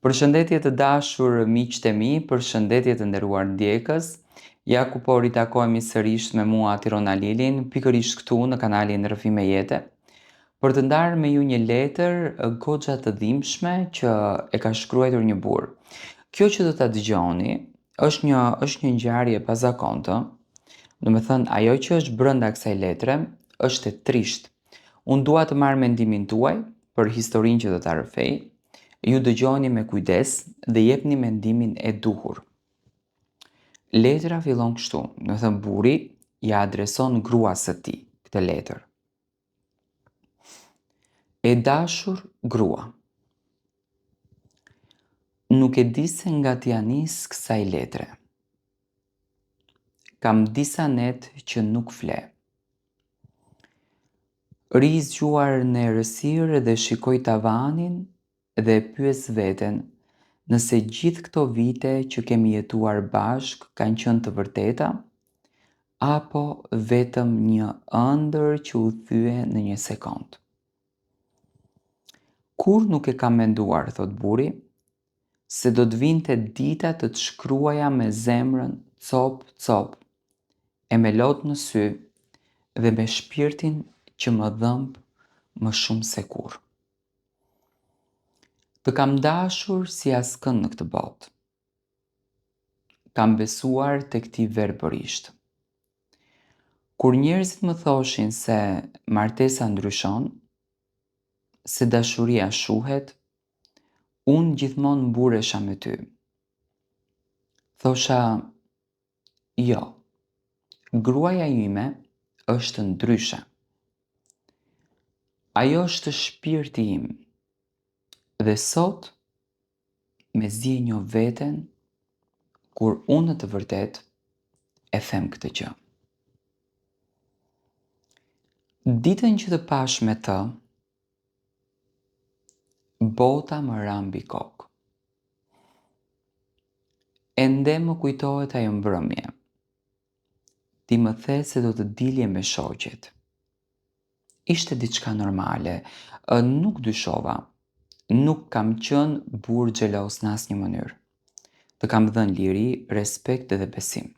Përshëndetje të dashur miqtë e mi, përshëndetje të nderuar ndjekës. Ja ku po ritakohemi sërish me mua Tiron Alilin, pikërisht këtu në kanalin Rrëfime Jete, për të ndarë me ju një letër goxha të dhimbshme që e ka shkruajtur një burrë. Kjo që do ta dëgjoni është një është një ngjarje e pazakontë. Domethënë ajo që është brenda kësaj letre është e trishtë. Unë dua të marr mendimin tuaj për historinë që do ta rrëfej. Ju dëgjoni me kujdes dhe jepni mendimin e duhur. Letra fillon kështu, domethënë burri ia adreson gruas së tij këtë letër. E dashur grua, nuk e di se nga t'ia nis kësaj letre. Kam disa net që nuk fle. Rri zgjuar në errësirë dhe shikoj tavanin dhe e pyes veten nëse gjithë këto vite që kemi jetuar bashkë kanë qenë të vërteta apo vetëm një ëndërr që u thye në një sekondë. Kurrë nuk e kam menduar, thotë burri, se do të vinte dita të të shkruaja me zemrën copë copë e me lot në sy dhe me shpirtin që më dhemb më shumë se kurrë. Të kam dashur si askënd në këtë botë. Kam besuar tek ti verbërisht. Kur njerëzit më thoshin se martesa ndryshon, se dashuria shuhet, unë gjithmonë mburresha me ty. Thosha, jo, gruaja ime është ndryshe. Ajo është shpirti im. Dhe sot mezi e njoh veten kur unë në të vërtetë e them këtë gjë. Ditën që të pashë me të, bota më ra mbi kokë. Ende më kujtohet ajo mbrëmje. Ti më the se do të dilje me shoqet. Ishte diçka normale, nuk dyshova. Nuk kam qenë burrë xheloz në asnjë mënyrë. Të kam dhënë liri, respekt dhe besim.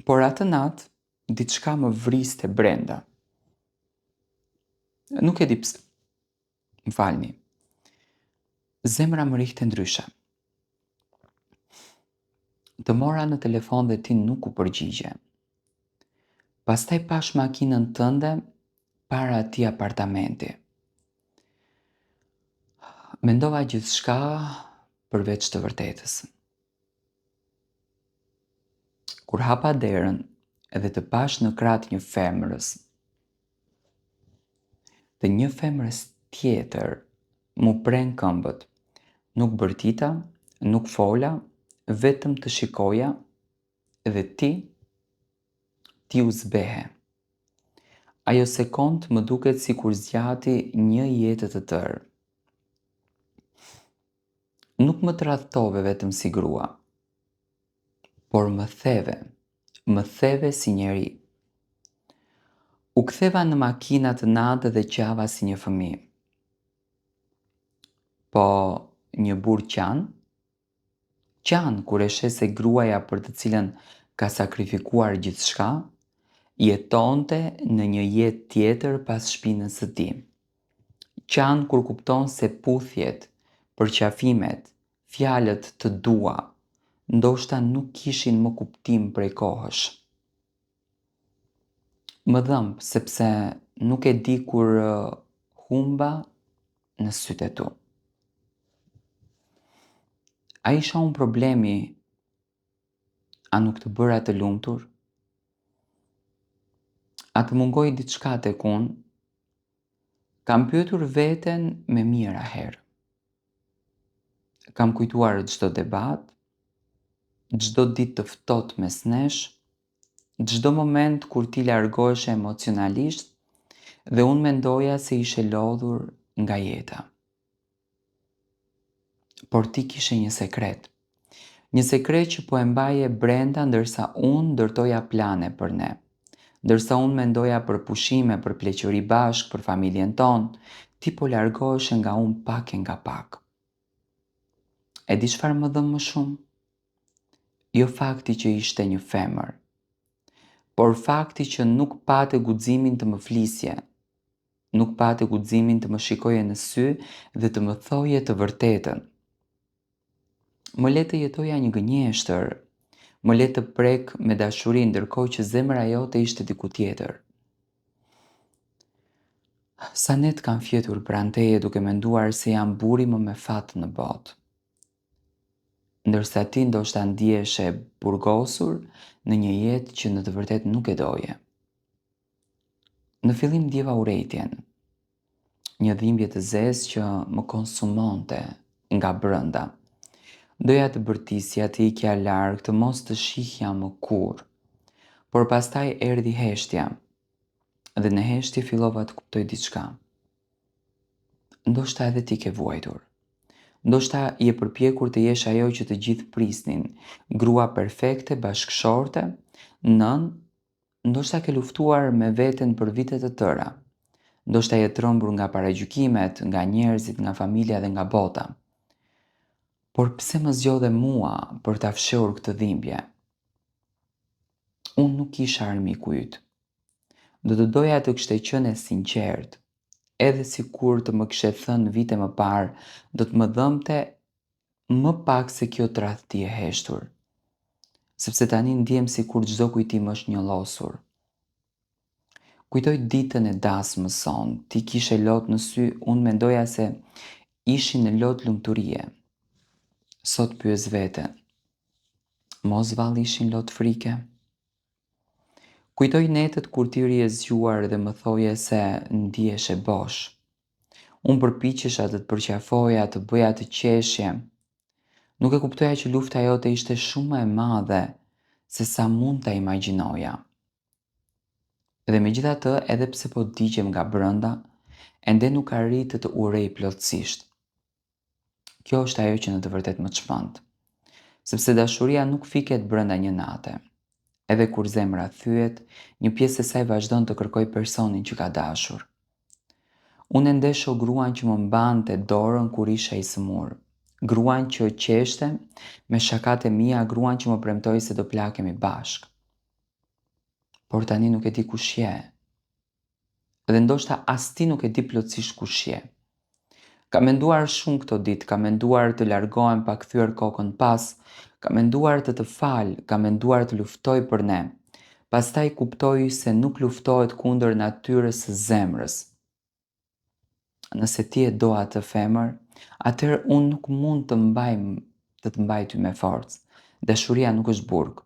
Por atë natë, diçka më vriste brenda. Nuk e di pse. Më falni. Zemra më rrihte ndryshe. Të mora në telefon dhe ti nuk u përgjigje. Pastaj pashë makinën tënde para atij apartamenti. Mendova gjithçka përveç të vërtetës. Kur hapa derën dhe të pashë në krah të një femrës, të një femrës tjetër, m'u prenë këmbët. Nuk bërtita, nuk fola, vetëm të shikoja dhe ti, ti u zbehe. Ajo sekondë më duket sikur zgjati një jetë të tërë. Nuk më tradhtove vetëm si grua, por më theve, më theve si njeri. U ktheva në makinë atë natë dhe qava si një fëmijë. Po një burrë qan? Qan kur e sheh se gruaja për të cilën ka sakrifikuar gjithçka, jetonte në një jetë tjetër pas shpinës së tij. Qan kur kupton se puthjet, përqafimet, fjalët të dua, ndoshta nuk kishin më kuptim prej kohësh. Më dhemb sepse nuk e di kur humba në sytë e tu. A isha unë problemi? A nuk të bëra të lumtur? A të mungoi diçka tek unë? Kam pyetur veten me mijëra herë. Kam kujtuar çdo debat, çdo ditë të ftohtë mes nesh, çdo moment kur ti largoheshe emocionalisht dhe unë mendoja se ishe lodhur nga jeta. Por ti kishe një sekret. Një sekret që po e mbaje brenda ndërsa unë ndërtoja plane për ne. Ndërsa unë mendoja për pushime, për pleqëri bashkë, për familjen tonë. ti po largoheshe nga unë pak e nga pak. E di çfarë më dhemb më shumë? Jo fakti që ishte një femër, por fakti që nuk pate guximin të më flisje, nuk pate guximin të më shikoje në sy dhe të më thoje të vërtetën. Më le të jetoja një gënjeshtër, më le të prek me dashuri ndërkohë që zemra jote ishte diku tjetër. Sa net kam fjetur pranë teje duke menduar se jam burri më me fat në botë. Ndërsa ti ndoshta ndiheshe e burgosur në një jetë që në të vërtetë nuk e doje. Në fillim ndjeva urrejtjen, një dhimbje të zezë që më konsumonte nga brenda. Doja të bërtisja, të ikja larg, të mos të shihja më kurrë. Por pastaj erdhi heshtja. Dhe në heshtje fillova të kuptoj diçka. Ndoshta edhe ti ke vuajtur. Ndoshta je përpjekur të jesh ajo që të gjithë prisnin, grua perfekte, bashkëshorte, nënë Ndoshta ke luftuar me veten për vite të tëra. Ndoshta je trembur nga paragjykimet, nga njerëzit, nga familja dhe nga bota. Por pse më zgjodhe mua për ta fshehur këtë dhimbje? Unë nuk isha armiku yt. Do të doja të kishe qenë e sinqertë. Edhe sikur të më kishe thënë vite më parë, do të më dhembte më pak se kjo tradhti e heshtur. Sepse tani ndihem sikur çdo kujtim është njollosur. Kujtoj ditën e dasmës sonë, ti kishe lot në sy, unë mendoja se ishin lot lumturie. Sot pyes veten, mos vallë ishin lot frike? Kujtoj netët kur ti rrije zgjuar dhe më thoje se ndiheshe bosh. Unë përpiqesha të të përqafoja, të bëja të qeshje. Nuk e kuptoja që lufta jote ishte shumë më e madhe se sa mund ta imagjinoja. Dhe megjithatë, edhe pse po digjem nga brenda, ende nuk arrij të të urrej plotësisht. Kjo është ajo që në të vërtetë më çmend. Sepse dashuria nuk fiket brenda një nate. Edhe kur zemra thyhet, një pjesë e saj vazhdon të kërkojë personin që ka dashur. Unë ende shoh gruan që më mbante dorën kur isha i sëmurë. Gruan që qeshte me shakatë e mia, gruan që më premtoi se do plakemi bashkë. Por tani nuk e di kush je. Dhe ndoshta as ti nuk e di plotësisht kush je. Kam menduar shumë këto ditë, kam menduar të largohem pa kthyer kokën pas, kam menduar të të fal, kam menduar të luftoj për ne. Pastaj kuptoj se nuk luftohet kundër natyrës së zemrës. Nëse ti e do atë femër, atëherë unë nuk mund të mbaj të të mbaj ty me forcë. Dashuria nuk është burg.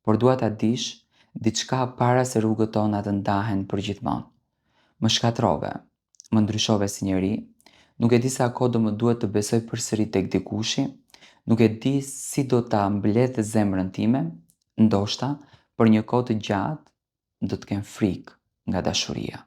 Por dua ta dish diçka para se rrugët tona të ndahen përgjithmonë. Më shkatërrove, më ndryshove si njeri, nuk e di sa kohë do më duhet të besoj përsëri tek dikushi, nuk e di si do ta mbledh zemrën time, ndoshta për një kohë të gjatë do të kem frikë nga dashuria.